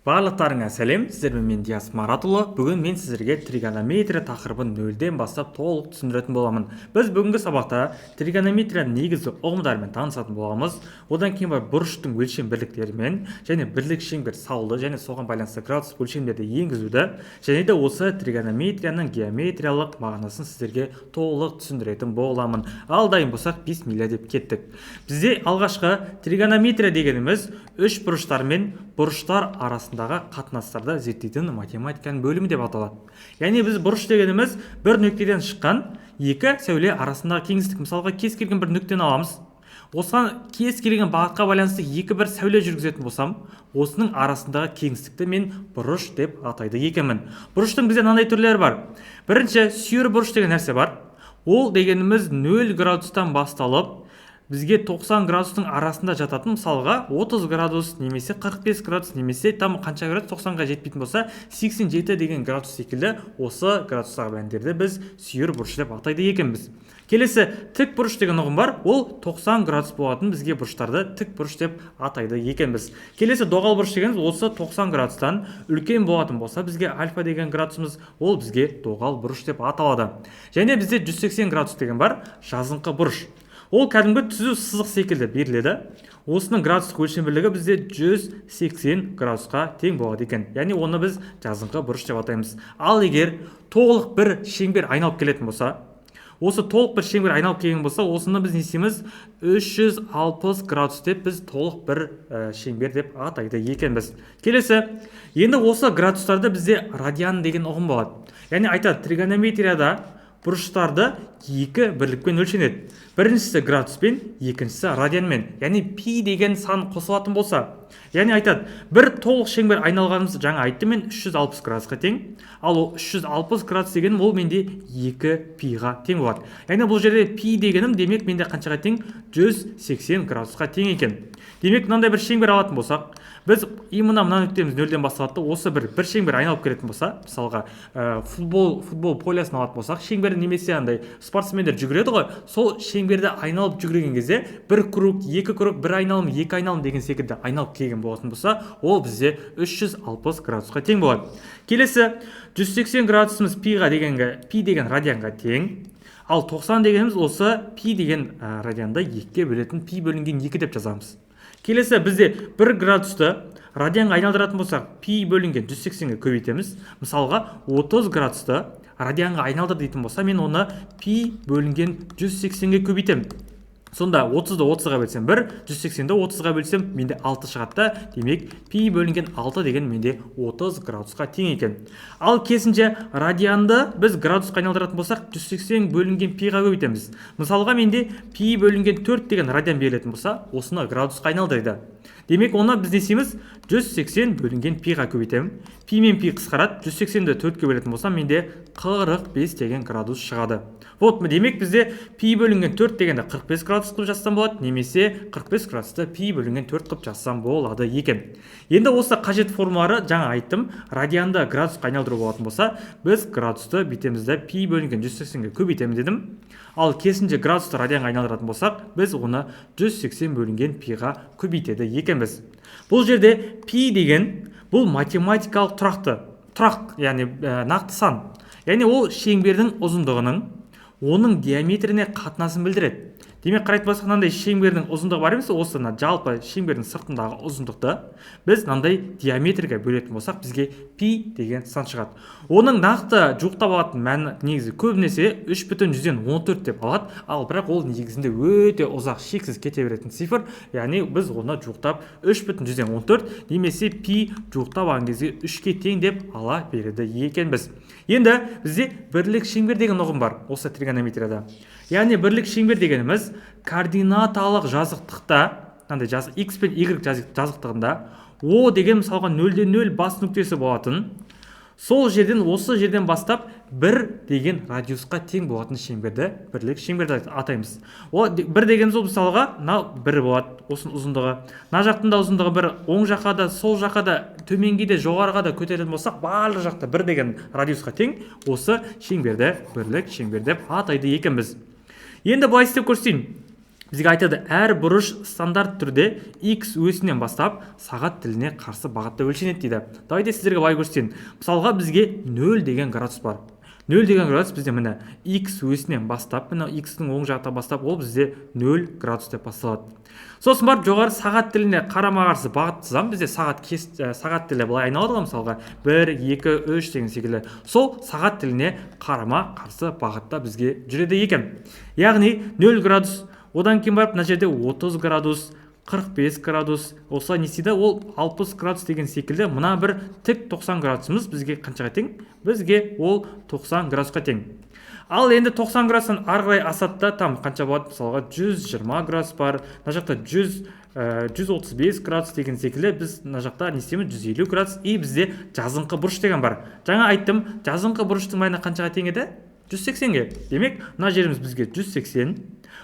Барлықтарыңа сәлем! Сіздермен мен, Диас Маратұлы. Бүгін мен сіздерге тригонометрия тақырыбын нөлден бастап толық түсіндіретін боламын. Біз бүгінгі сабақта тригонометрияның негізгі ұғымдарымен танысатын боламыз. Одан кейін барып бұрыштың өлшем бірліктерімен және бірлік шеңбер салуды және соған байланысты градус өлшемдерді енгізуді және де осы тригонометрияның геометриялық мағынасын сіздерге толық түсіндіретін боламын. Ал дайын болсақ, бисмилля деп кеттік. Бізде алғашқы тригонометрия дегеніміз үш бұрыштар мен бұрыштар арасындағы қатынастарды зерттейтін математиканың бөлімі деп аталады. Яғни біз бұрыш дегеніміз бір нүктеден шыққан екі сәуле арасындағы кеңістік. Мысалға, кез келген бір нүктені аламыз, осыған кез келген бағытқа байланысты екі бір сәуле жүргізетін болсам, осының арасындағы кеңістікті мен бұрыш деп атайды екенмін. Бұрыштың бізде мынандай түрлері бар. Бірінші, сүйір бұрыш деген нәрсе бар. Ол дегеніміз 0 градустан басталып, бізге 90 градустың арасында жататын. Мысалға, 30 градус немесе 45 градус немесе там қанша градус 90-ға жетпейтін болса, 87 деген градус секілді осы градустағы мәндерді біз сүйір бұрыш деп атайды екенбіз. Келесі тік бұрыш деген ұғым бар. Ол 90 градус болатын бізге бұрыштарды тік бұрыш деп атайды екенбіз. Келесі доғал бұрыш дегеніміз осы 90 градустан үлкен болатын болса, бізге альфа деген градусымыз, ол бізге доғал бұрыш деп аталады. Және бізде 180 градус деген бар, жазыңқы бұрыш. Ол кәдімгі түзу сызық секілді беріледі. Осының градустық өлшем бірлігі бізде 180 градусқа тең болады екен. Яғни оны біз жазыңқы бұрыш деп атаймыз. Ал егер толық бір шеңбер айналып келетін болса, осы толық бір шеңбер айналып келген болса, осыны біз не істейміз? 360 градус деп біз толық бір шеңбер деп атайды екенбіз. Келесі, енді осы градустарда бізде радиан деген ұғым болады. Яғни айтады, тригонометрияда бұрыштарды екі бірлікпен өлшенеді: біріншісі градуспен, екіншісі радианмен. Яғни пи деген сан қосылатын болса, яғни айтады, бір толық шеңбер айналғанымыз, жаңа айттым мен, 360 градусқа тең. Ал ол 360 градус дегенім, ол менде 2 пиға тең болады. Яғни бұл жерде пи дегенім, демек, менде қаншаға тең? 180 градусқа тең екен. Демек, мынандай бір шеңбер алатын болсақ, біз именно мына нүктеміз нөлден басталады да, осы бір шеңбер айналып келетін болса, мысалға, футбол полясын алатын болсақ, шеңбер немесе андай спортсмендер жүгіреді ғой, сол шеңберді айналып жүгірген кезде бір круг, екі круг, бір айналым, екі айналым деген секілді айналып келген болатын болса, ол бізде 360 градусқа тең болады. Келесі 180 градусымыз пиға дегенге, пи деген радианға тең. Ал 90 дегеніміз осы пи деген радианды екіге бөлетін, пи бөлінген екі деп жазамыз. Келесі бізде 1 градусты радианға айналдыратын болсақ, пи бөлінген 180-ге көбейтеміз. Мысалға, 30 градусты радианға айналдыр дейтін болса, мен оны пи бөлінген 180-ге көбейтемін. Сонда 30-ды 30-ға бөлсем 1, 180-ді 30-ға бөлсем, менде 6 шығады да. Демек, пи бөлінген 6 деген менде 30 градусқа тең екен. Ал керісінше, радианды біз градусқа айналдыратын болсақ, 180 бөлінген пиға көбейтеміз. Мысалға, менде пи бөлінген 4 деген радиан берілетін болса, осыны градусқа айналдырды. Демек, оны біз не істейміз? 180 бөлінген пиға көбейтемін. Пи мен пи қысқарады. 180-ді 4-ке бөлетін болсам, менде 45 деген градус шығады. Вот, демек, бізде пи бөлінген 4 дегенді 45 градус қылып жазсам болады немесе 45 градусты пи бөлінген 4 қылып жазсам болады екен. Енді осы қажет формулары жаңа айттым. Радианды градусқа айналдыру болатын болса, біз градусты бүйтеміз да, пи бөлінген 180-ге көбейтемін дедім. Ал керісінше, градусты радианға айналдыратын болсақ, біз оны 180 бөлінген пиға көбейтеді екенбіз. Бұл жерде пи деген бұл математикалық тұрақты тұрақ, яғни нақты сан. Яғни ол шеңбердің ұзындығының оның диаметріне қатынасын білдіреді. Демек, қарайтын болсақ, мынандай шеңбердің ұзындығы бар емес пе? Осы мына жалпы шеңбердің сыртындағы ұзындықты біз мынандай диаметрге бөлетін болсақ, бізге пи деген сан шығады. Оның нақты жуықтап алатын мәні негізі көбінесе 3,14 деп алады. Ал бірақ ол негізінде өте ұзақ, шексіз кете беретін цифр. Яғни біз оны жуықтап 3,14 немесе пи жуықтап алған кезде 3-ке тең деп ала береді екенбіз. Енді бізде бірлік шеңбер деген ұғым бар осы тригонометрияда. Яғни бірлік шеңбер дегеніміз координаталық жазықтықта, мынандай x пен y жазықтығында о деген, мысалға, нөлде нөл бас нүктесі болатын, сол жерден, осы жерден бастап бір деген радиусқа тең болатын шеңберді бірлік шеңбер деп атаймыз. Ол бір деген сол, мысалға, мынау бір болады осының ұзындығы, мына жақтың да ұзындығы бір. Оң жаққа да, сол жаққа да, төменге де, жоғарыға да көтеретін болсақ, барлық жақта бір деген радиусқа тең осы шеңберді бірлік шеңбер деп атайды екенбіз. Енді былай істеп көрсетейін. Бізге айтады, әр бұрыш стандарт түрде x өсінен бастап сағат тіліне қарсы бағытта өлшенеді дейді. Давайте сіздерге былай көрсетейін. Мысалға, бізге 0 деген градус бар. 0 деген градус бізде, міне, x өсінен бастап, міне, x-ның оң жақта бастап, ол бізде 0 градус деп басталады. Сосын барып жоғары сағат тіліне қарама қарсы бағыт сызамын. Бізде сағат тілі былай айналады ғой, мысалға, 1, 2, 3 деген секілді. Сол сағат тіліне қарама қарсы бағытта бізге жүреді екен. Яғни 0 градус, одан кейін барып мына жерде 30 градус, 45 градус, осылай не істейді ол, 60 градус деген секілді. Мына бір тік 90 градусымыз бізге қаншаға тең? Бізге ол 90 градусқа тең. Ал енді 90 градустан ары қарай асады да, там қанша болады? Мысалға, 120 градус бар, мына жақта 100, 135 градус деген секілді. Біз мына жақта не істейміз? 150 градус. И бізде жазыңқы бұрыш деген бар. Жаңа айттым, жазыңқы бұрыштың мәні қаншаға тең еді? 180-ге. Демек, мына жеріміз бізге 180.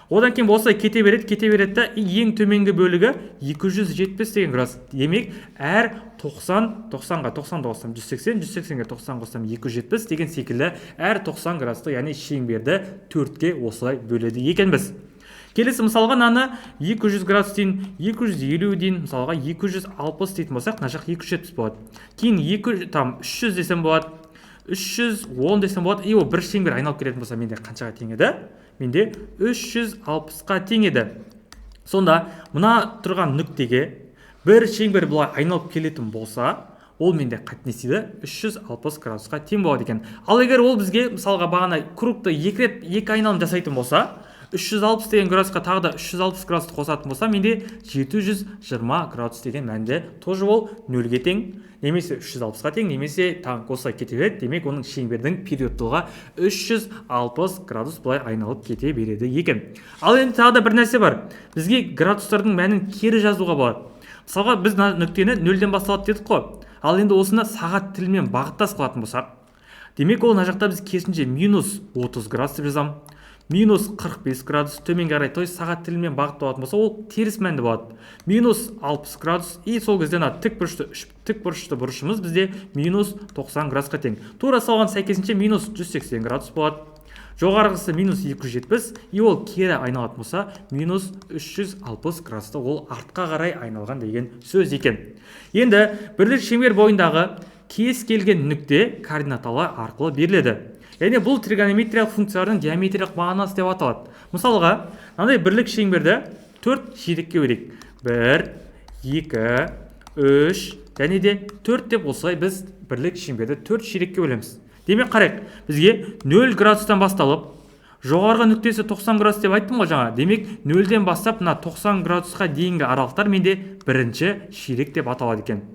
Одан кейін осылай кете береді, кете береді да, и ең төменгі бөлігі 270 деген градус. Демек, әр 90, 90-ға 90 қоссам 180, 180-ге 90 қоссам 270 деген секілді, әр 90 градусты, яғни шеңберді төртке осылай бөледі екенбіз. Келесі, мысалға, мынаны 200 градус дейін, 250 дейін, мысалға, 260 дейтін болсақ, мына жақ 270 болады. Кейін 2, там 300 десем болады, 310 десем болады. И ол бір шеңбер айналып келетін болса, менде қаншаға тең еді? Менде 360-қа тең еді. Сонда мына тұрған нүктеге бір шеңбер былай айналып келетін болса, ол менде не істейді? 360 градусқа тең болады екен. Ал егер ол бізге, мысалға, бағана кругты екі рет, екі айналым жасайтын болса, 360 деген градусқа тағы да 360 градусты қосатын болса, менде 720 градус деген мәнде тоже ол нөлге тең немесе 360-қа тең, немесе тағы осылай кете береді. Демек, оның шеңбердің периодтылығы 360 градус былай айналып кете береді екен. Ал енді тағы да бір нәрсе бар: бізге градустардың мәнін кері жазуға болады. Мысалға, біз мына нүктені нөлден басталады дедік қой. Ал енді осыны сағат тілімен бағыттас қылатын болсақ, демек, ол мына жақта біз керісінше минус 30 градус деп жазамын, минус 45 градус төменге қарай. То есть сағат тілімен бағытталатын болса, ол теріс мәнді болады, минус 60 градус. И сол кезде мына тік бұрышты, үш тік бұрышты бұрышымыз бізде минус 90 градусқа тең. Тура соған сәйкесінше минус 180 градус болады, жоғарғысы минус 270. И ол кері айналатын болса, минус 360 градусты ол артқа қарай айналған деген сөз екен. Енді бірлік шеңбер бойындағы кез келген нүкте координаталар арқылы беріледі, яғни бұл тригонометриялық функциялардың геометриялық мағынасы деп аталады. Мысалға, мынандай бірлік шеңберді төрт ширекке бөлейік: бір, екі, үш және де төрт деп. Осылай біз бірлік шеңберді төрт ширекке бөлеміз. Демек, қарайық, бізге 0 градустан басталып, жоғарғы нүктесі 90 градус деп айттым ғой жаңа. Демек, нөлден бастап мына 90 градусқа дейінгі аралықтар менде бірінші ширек деп аталады екен.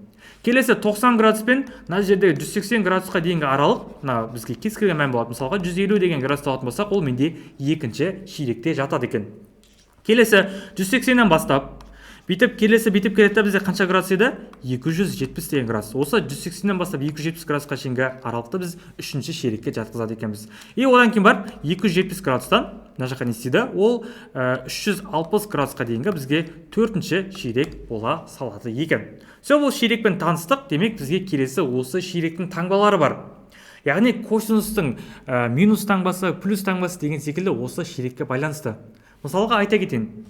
Келесі 90 градус пен мына жердегі 180 градусқа дейінгі аралық, мына бізге кез келген мән болады. Мысалға, 150 деген градусты алатын болсақ, ол менде екінші ширекте жатады екен. Келесі 180-нен бастап бүйтіп, келесі бүйтіп келеді да, бізде қанша градус еді? 270 деген градус. Осы 180-нен бастап 270 градусқа шейінгі аралықты біз үшінші ширекке жатқызады екенбіз. И одан кейін барып 270 градустан мына жаққа не істейді ол, 360 градусқа дейінгі бізге төртінші ширек бола салады екен. Все, бұл ширекпен таныстық. Демек, бізге келесі осы ширектің таңбалары бар, яғни косинустың минус таңбасы, плюс таңбасы деген секілді осы ширекке байланысты. Мысалға, айта кетейін,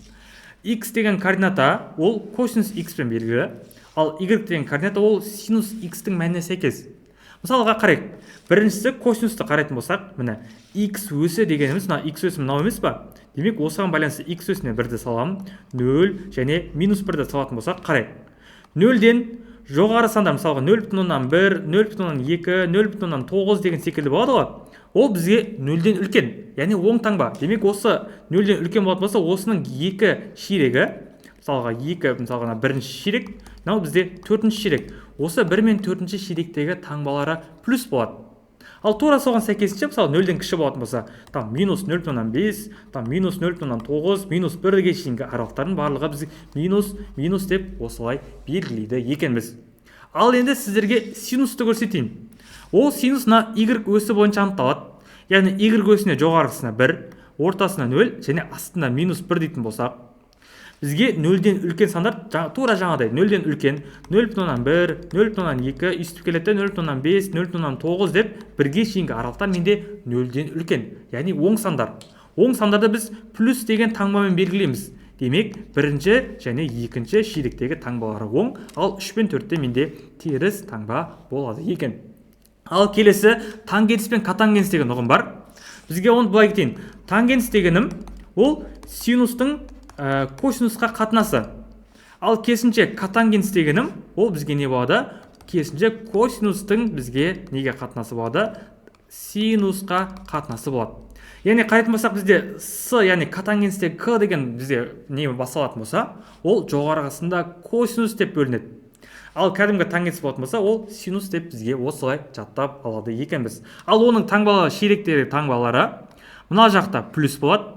x деген координата ол косинус x пен белгілі, ал y деген координата ол синус x-тің мәніне сәйкес. Мысалға, қарайық, біріншісі косинусты қарайтын болсақ, міне, x өсі дегеніміз мына x өсі мынау емес па? Демек, осыған байланысты x өсіне бірді саламын, нөл және минус бірді салатын болсақ, қарайық, нөлден жоғары сандар, мысалға, 0,1, 0,2, 0,9 деген секілді болады ғой. Ол бізге нөлден үлкен, яғни оң таңба. Демек, осы нөлден үлкен болатын болса, осының екі ширегі, мысалға, екі, мысалға, мына бірінші ширек, мынау бізде төртінші ширек, осы бір мен төртінші ширектегі таңбалары плюс болады. Ал тура соған сәйкесінше, мысалы, нөлден кіші болатын болса, там минус 0,5, там минус 0,9, минус бірге шейінгі аралықтардың барлығы біз минус, минус деп осылай белгілейді екенбіз. Ал енді сіздерге синусты көрсетейін. Ол синус мына y өсі бойынша анықталады, яғни y өсіне жоғарғысына бір, ортасына нөл және астына минус бір дейтін болсақ, бізге нөлден үлкен сандар тура жаңағыдай нөлден үлкен 0,1, 0,2, өйстіп келеді де, 0,5, 0,9 деп бірге шейінгі аралықтар менде нөлден үлкен, яғни оң сандар. Оң сандарды біз плюс деген таңбамен белгілейміз. Демек, бірінші және екінші ширектегі таңбалары оң, ал 3 пен 4-те менде теріс таңба болады екен. Ал келесі тангенс пен котангенс деген ұғым бар. Бізге оны былай кетейін. Тангенс дегенім ол синустың косинусқа қатынасы. Ал керісінше котангенс дегенім ол бізге не болады? Керісінше косинустың бізге неге қатынасы болады? Синусқа қатынасы болады. Яғни қарайтын болсақ, бізде с, яғни котангенсте к деген бізде не басталатын болса, ол жоғарғысында косинус деп бөлінеді. Ал кәдімгі тангенс болатын болса, ол синус деп бізге осылай жаттап алады екенбіз. Ал оның таңбалы ширектері таңбалары мына жақта плюс болады,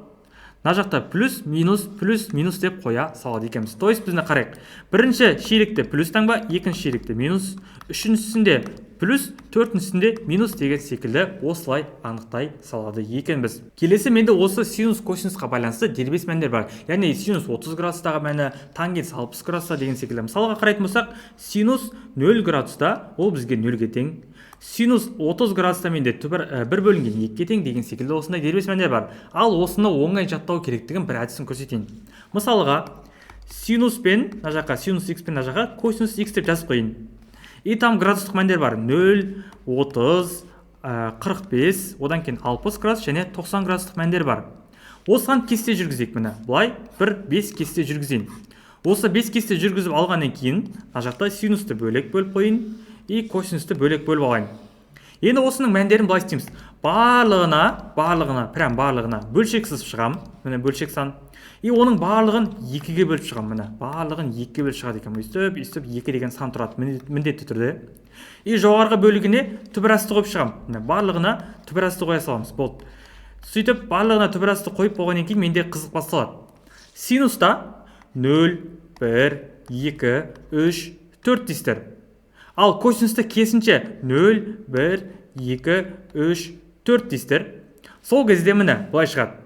мына жақта плюс, минус, плюс, минус деп қоя салады екенбіз. То есть біз қарайық. Бірінші ширекте плюс таңба, екінші ширекте минус, үшіншісінде плюс, төртіншісінде минус деген секілді осылай анықтай салады екенбіз. Келесі менде осы синус косинусқа байланысты дербес мәндер бар. Яғни синус 30 градустағы мәні, тангенс 60 градуста деген секілді. Мысалға қарайтын болсақ, синус 0 градуста ол бізге 0-ге тең. Синус 30 градуста менде түбір 1 бөлінген 2-ге тең деген секілді осындай дербес мәндер бар. Ал осыны оңай жаттау керектігін бір әдісін көрсетейін. Мысалға, синус пен мына жаққа синус x пен мына жаққа косинус x деп жазып қояйын. И там градустық мәндер бар: 0, 30, 45, одан кейін 60 градус және 90 градустық мәндер бар. Осыған кесте жүргізейік. Міне, былай бір 5 кесте жүргізейін. Осы 5 кесте жүргізіп алғаннан кейін мына жақта синусты бөлек бөліп қояйын и косинусты бөлек бөліп алайын. Енді осының мәндерін былай істейміз: барлығына, прям барлығына бөлшек сызып шығамын. Міне, бөлшек сан. И оның барлығын екіге бөліп шығамын. Міне, барлығын екіге бөліп шығады екенмін. Өйстіп, өйстіп екі деген сан тұрады міндетті түрде. И жоғарғы бөлігіне түбір асты қойып шығамын. Міне, барлығына түбір асты қоя саламыз, болды. Сөйтіп барлығына түбір асты қойып болғаннан кейін менде қызық басталады. Синуста 0, 1, 2, 3, 4 дейсіздер. Ал косинуста керісінше 0, 1, 2, 3, 4 дейсіздер. Сол кезде міне былай шығады.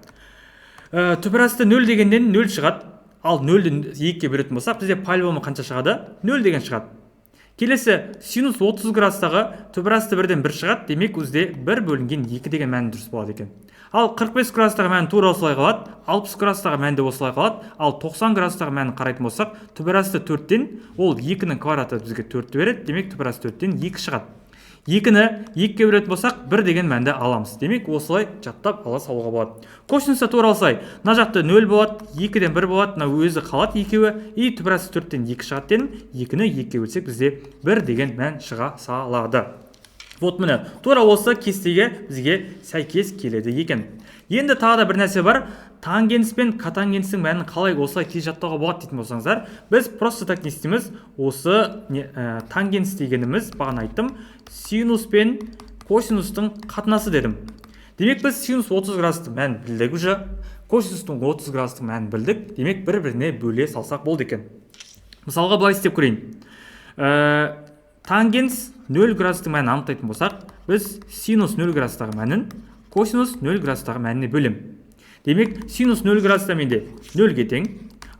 Түбір асты 0 дегеннен 0 шығады. Ал 0-ді 2-ге бөлетін болсақ, бізде по-любому қанша шығады? 0 деген шығады. Келесі синус 30 градустағы түбір асты 1-ден 1 шығады. Демек, бізде 1 бөлінген 2 деген мәні дұрыс болады екен. Ал 45 градустағы мәні тура осылай қалады, 60 градустағы мәні де осылай қалады. Ал 90 градустағы мәнін қарайтын болсақ, түбір асты 4-тен, ол 2-нің квадраты бізге 4-ті береді. Демек, түбір асты 4-тен 2 шығады. 2-ні 2-ге бөлетін болсақ, 1 деген мәнді аламыз. Демек, осылай жаттап ала салуға болады. Косинуста тура осылай. Мына жақта 0 болады, 2-ден 1 болады, мына өзі қалады екеуі. И түбір асты 4-тен 2 шығады дедім. 2-ні 2-ге бөлсек, бізде 1 деген мән шыға салады. Вот міне, тура осы кестеге бізге сәйкес келеді екен. Енді тағы да бір нәрсе бар. Тангенс пен котангенстің мәнін қалай осылай тез жаттауға болады дейтін болсаңыздар, біз просто так не істейміз? Осы не, тангенс дегеніміз, бағана айттым, синус пен косинустың қатынасы дедім. Демек, біз синус 30 градустың мәнін білдік уже, косинустың 30 градустың мәнін білдік. Демек, бір біріне бөле салсақ болды екен. Мысалға, былай істеп көрейін. Тангенс 0 градустың мәнін анықтайтын болсақ, біз синус 0 градустағы мәнін косинус 0 градустағы мәніне бөлем. Демек, синус 0 градуста менде 0-ге тең,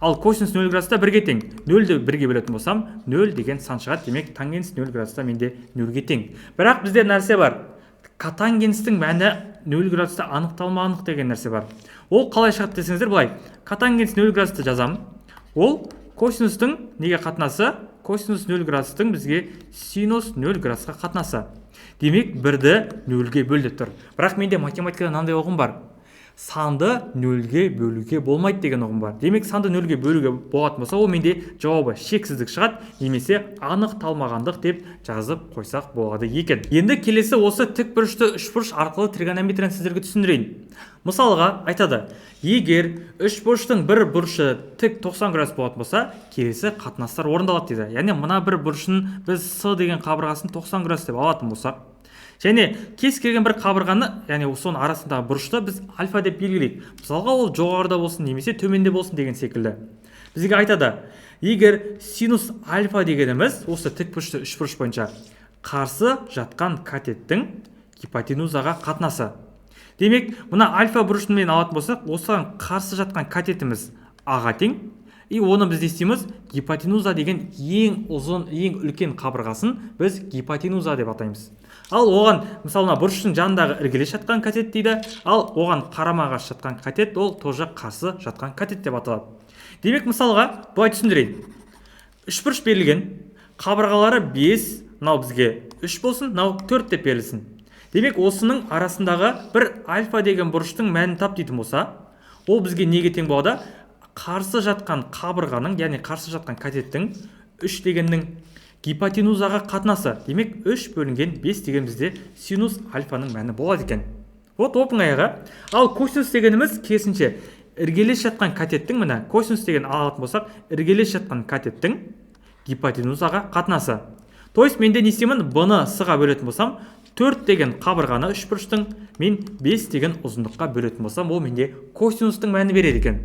ал косинус 0 градуста 1-ге тең. 0-ді 1-ге бөлетін болсам, 0 деген сан шығады. Демек, тангенс 0 градуста менде 0-ге тең. Бірақ бізде нәрсе бар: котангенстің мәні 0 градуста анықталмағандық деген нәрсе бар. Ол қалай шығады десеңіздер, былай: котангенс 0 градусты жазамын, ол косинустың неге қатынасы? Косинус 0 градустың бізге синус 0 градусқа қатынасы. Демек, бірді нөлге бөл деп тұр. Бірақ менде математикада мынандай ұғым бар: санды нөлге бөлуге болмайды деген ұғым бар. Демек, санды нөлге бөлуге болатын болса, ол менде жауабы шексіздік шығады немесе анықталмағандық деп жазып қойсақ болады екен. Енді келесі осы тікбұрышты үшбұрыш арқылы тригонометрияны сіздерге түсіндірейін. Мысалға, айтады: егер үшбұрыштың бір бұрышы тік 90 градус болатын болса, келесі қатынастар орындалады дейді. Яғни мына бір бұрышын біз С деген қабырғасын 90 градус деп алатын болсақ және кез келген бір қабырғаны, яғни соның арасындағы бұрышты біз альфа деп белгілейік. Мысалға, ол жоғарыда болсын немесе төменде болсын деген секілді. Бізге айтады: егер синус альфа дегеніміз осы тікбұрышты үшбұрыш бойынша қарсы жатқан катеттің гипотенузаға қатынасы. Демек, мына альфа бұрышын мен алатын болсақ, осыған қарсы жатқан катетіміз аға тең. И оны біз не істейміз? Гипотенуза деген ең ұзын, ең үлкен қабырғасын біз гипотенуза деп атаймыз. Ал оған, мысалы, мына бұрыштың жанындағы іргелес жатқан катет дейді, ал оған қарама қарсы жатқан катет, ол тоже қарсы жатқан катет деп аталады. Демек, мысалға, былай түсіндірейін. Үшбұрыш берілген, қабырғалары 5, мынау бізге 3 болсын, мынау 4 деп берілсін. Демек, осының арасындағы бір альфа деген бұрыштың мәнін тап дейтін болса, ол бізге неге тең болады? Қарсы жатқан қабырғаның, яғни қарсы жатқан катеттің, 3 дегеннің гипотенузаға қатынасы. Демек, 3 бөлінген 5 деген бізде синус альфаның мәні болады екен. Вот, оп оңай ғой. Ал косинус дегеніміз керісінше, іргелес жатқан катеттің, міне, косинус деген алатын болсақ, іргелес жатқан катеттің гипотенузаға қатынасы. То есть менде не істеймін? Б-ны с-ға бөлетін болсам, 4 деген қабырғаны үшбұрыштың мен 5 деген ұзындыққа бөлетін болсам, ол менде косинустың мәні береді екен.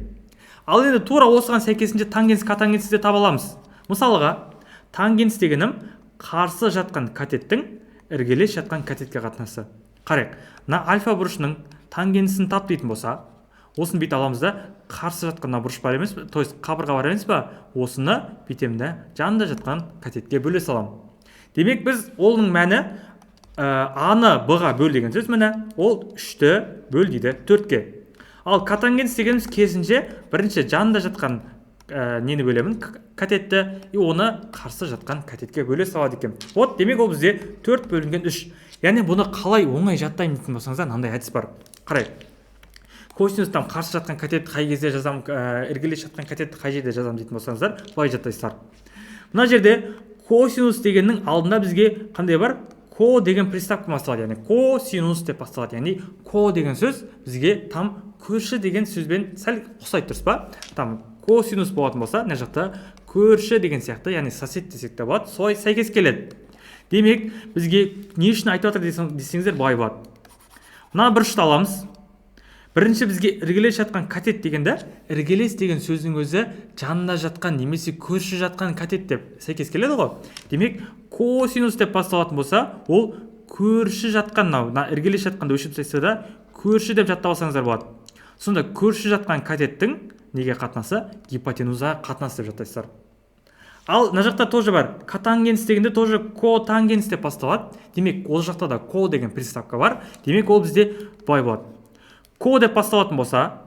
Ал енді тура осыған сәйкесінше тангенс, котангенсті де таба аламыз. Мысалға, тангенс дегенім қарсы жатқан катеттің іргелес жатқан катетке қатынасы. Қарайық, мына альфа бұрышының тангенсін тап дейтін болса, осыны бүйтіп аламыз да, қарсы жатқан мына бұрыш бар емес пе, то есть қабырға бар емес па, осыны бүйтемін да, жанында жатқан катетке бөле саламын. Демек, біз оның мәні аны б-ға бөл деген сөз. Міне, ол үшті бөл дейді төртке. Ал котангенс дегеніміз керісінше, бірінші жанында жатқан нені бөлемін, катетті, и оны қарсы жатқан катетке бөле салады екен. Вот, демек, ол бізде төрт бөлінген үш. Яғни бұны қалай оңай жаттаймын дейтін болсаңыздар, мынандай әдіс бар. Қарайық, косинус там қарсы жатқан катетті қай кезде жазамын, іргелес жатқан катетті қай жерде жазамын дейтін болсаңыздар, былай жаттайсыздар. Мына жерде косинус дегеннің алдында бізге қандай бар? Ко деген приставка басталады, яғни косинус деп басталады. Яғни ко деген сөз бізге там көрші деген сөзбен сәл ұқсайды, дұрыс па? Там косинус болатын болса, мына жақта көрші деген сияқты, яғни сосед десек те болады, солай сәйкес келеді. Демек, бізге не үшін айтып жатыр десеңіздер, былай болады. Мына бұрышты аламыз. Бірінші бізге іргелес жатқан катет дегенде, іргелес деген сөздің өзі жанында жатқан немесе көрші жатқан катет деп сәйкес келеді ғой. Демек, косинус деп басталатын болса, ол көрші жатқан, мынау мына іргелес жатқанды өшіріп тастайсыздар да, көрші деп жаттап алсаңыздар болады. Сонда көрші жатқан катеттің неге қатынасы? Гипотенузаға қатынасы деп жаттайсыздар. Ал мына жақта тоже бар, котангенс дегенде тоже котангенс деп басталады. Демек, ол жақта да ко деген приставка бар. Демек, ол бізде былай болады: ко деп басталатын болса,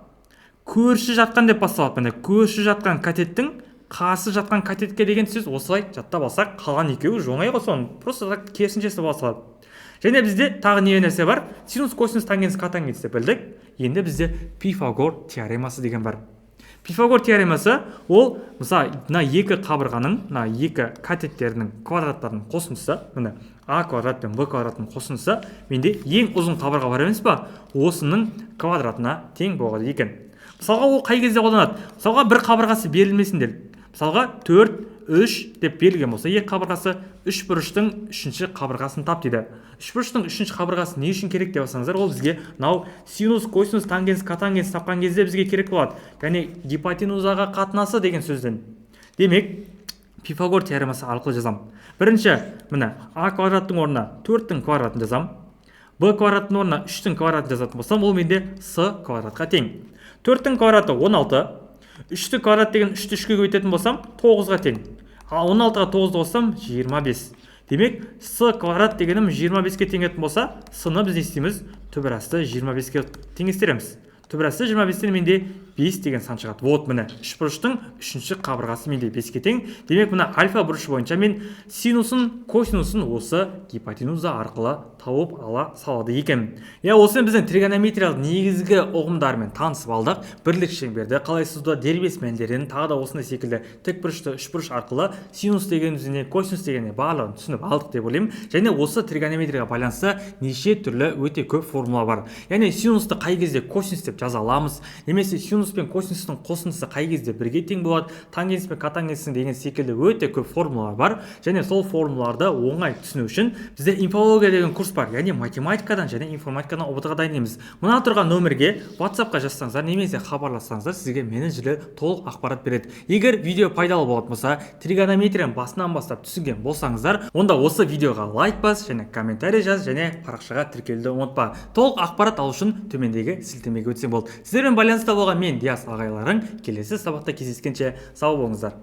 көрші жатқан деп басталады. Міне, көрші жатқан катеттің қарсы жатқан катетке деген сөз. Осылай жаттап алсақ, қалған екеуі уже оңай ғой, соның просто так керісіншесі бола салады. Және бізде тағы не нәрсе бар? Синус, косинус, тангенс, котангенс деп білдік. Енді бізде Пифагор теоремасы деген бар. Пифагор теоремасы ол, мысалы, мына екі қабырғаның, мына екі катеттерінің квадраттарының қосындысы, міне, а квадрат пен б квадратының қосындысы менде ең ұзын қабырға бар емес па, осының квадратына тең болады екен. Мысалға, ол қай кезде қолданады? Мысалға, бір қабырғасы берілмесін делік. Мысалға, төрт, үш деп берілген болса, екі қабырғасы, үш бұрыштың үшінші қабырғасын тап дейді. Үш бұрыштың үшінші қабырғасы не үшін керек деп алсаңыздар, ол бізге мынау синус, косинус, тангенс, котангенс тапқан кезде бізге керек болады, яғни гипотенузаға қатынасы деген сөзден. Демек, Пифагор теоремасы арқылы жазамын. Бірінші, міне, а квадраттың орнына төрттің квадратын жазамын, б квадраттың орнына үштің квадратын жазатын болсам, ол менде с квадратқа тең. Төрттің квадраты 16, үштің квадрат деген үшті үшке көбейтетін болсам, тоғызға тең. Ал 16-ға тоғызды қоссам, 25. Демек, с квадрат дегенім 25-ке теңетін болса, с-ны біз не істейміз? Түбір асты 25-ке теңестіреміз. Түбір асты 25-тен менде 5 деген сан шығады. Вот, міне, үшбұрыштың үшінші қабырғасы менде 5-ке тең. Демек, мына альфа бұрышы бойынша мен синусын, косинусын осы гипотенуза арқылы тауып ала салады екенмін. Иә, осымен біздің тригонометриялық негізгі ұғымдармен танысып алдық. Бірлік шеңберді қалай сызуда, дербес мәндерін, тағы да осындай секілді тікбұрышты, үшбұрыш арқылы синус дегеніміз не, косинус деген не, барлығын түсініп алдық деп ойлаймын. Және осы тригонометрияға байланысты неше түрлі өте көп формула бар. Яғни синусты қай кезде косинус деп жаза аламыз немесе синус пен косинустың қосындысы қай кезде бірге тең болады, тангенс пен котангенстің деген секілді өте көп формулалар бар. Және сол формулаларды оңай түсіну үшін бізде инфология деген курс бар, яғни математикадан және информатикадан ҰБТ-ға дайындаймыз. Мына тұрған нөмірге WhatsAppқа жазсаңыздар немесе хабарлассаңыздар, сізге менеджерлер толық ақпарат береді. Егер видео пайдалы болатын болса, тригонометрияны басынан бастап түсінген болсаңыздар, онда осы видеоға лайк бас және комментарий жаз және парақшаға тіркелуді ұмытпа. Толық ақпарат алу үшін төмендегі сілтемеге өтсең болды. Сіздермен байланыста болған мен. Диас ағайларың. Келесі сабақта кездескенше сау болыңыздар.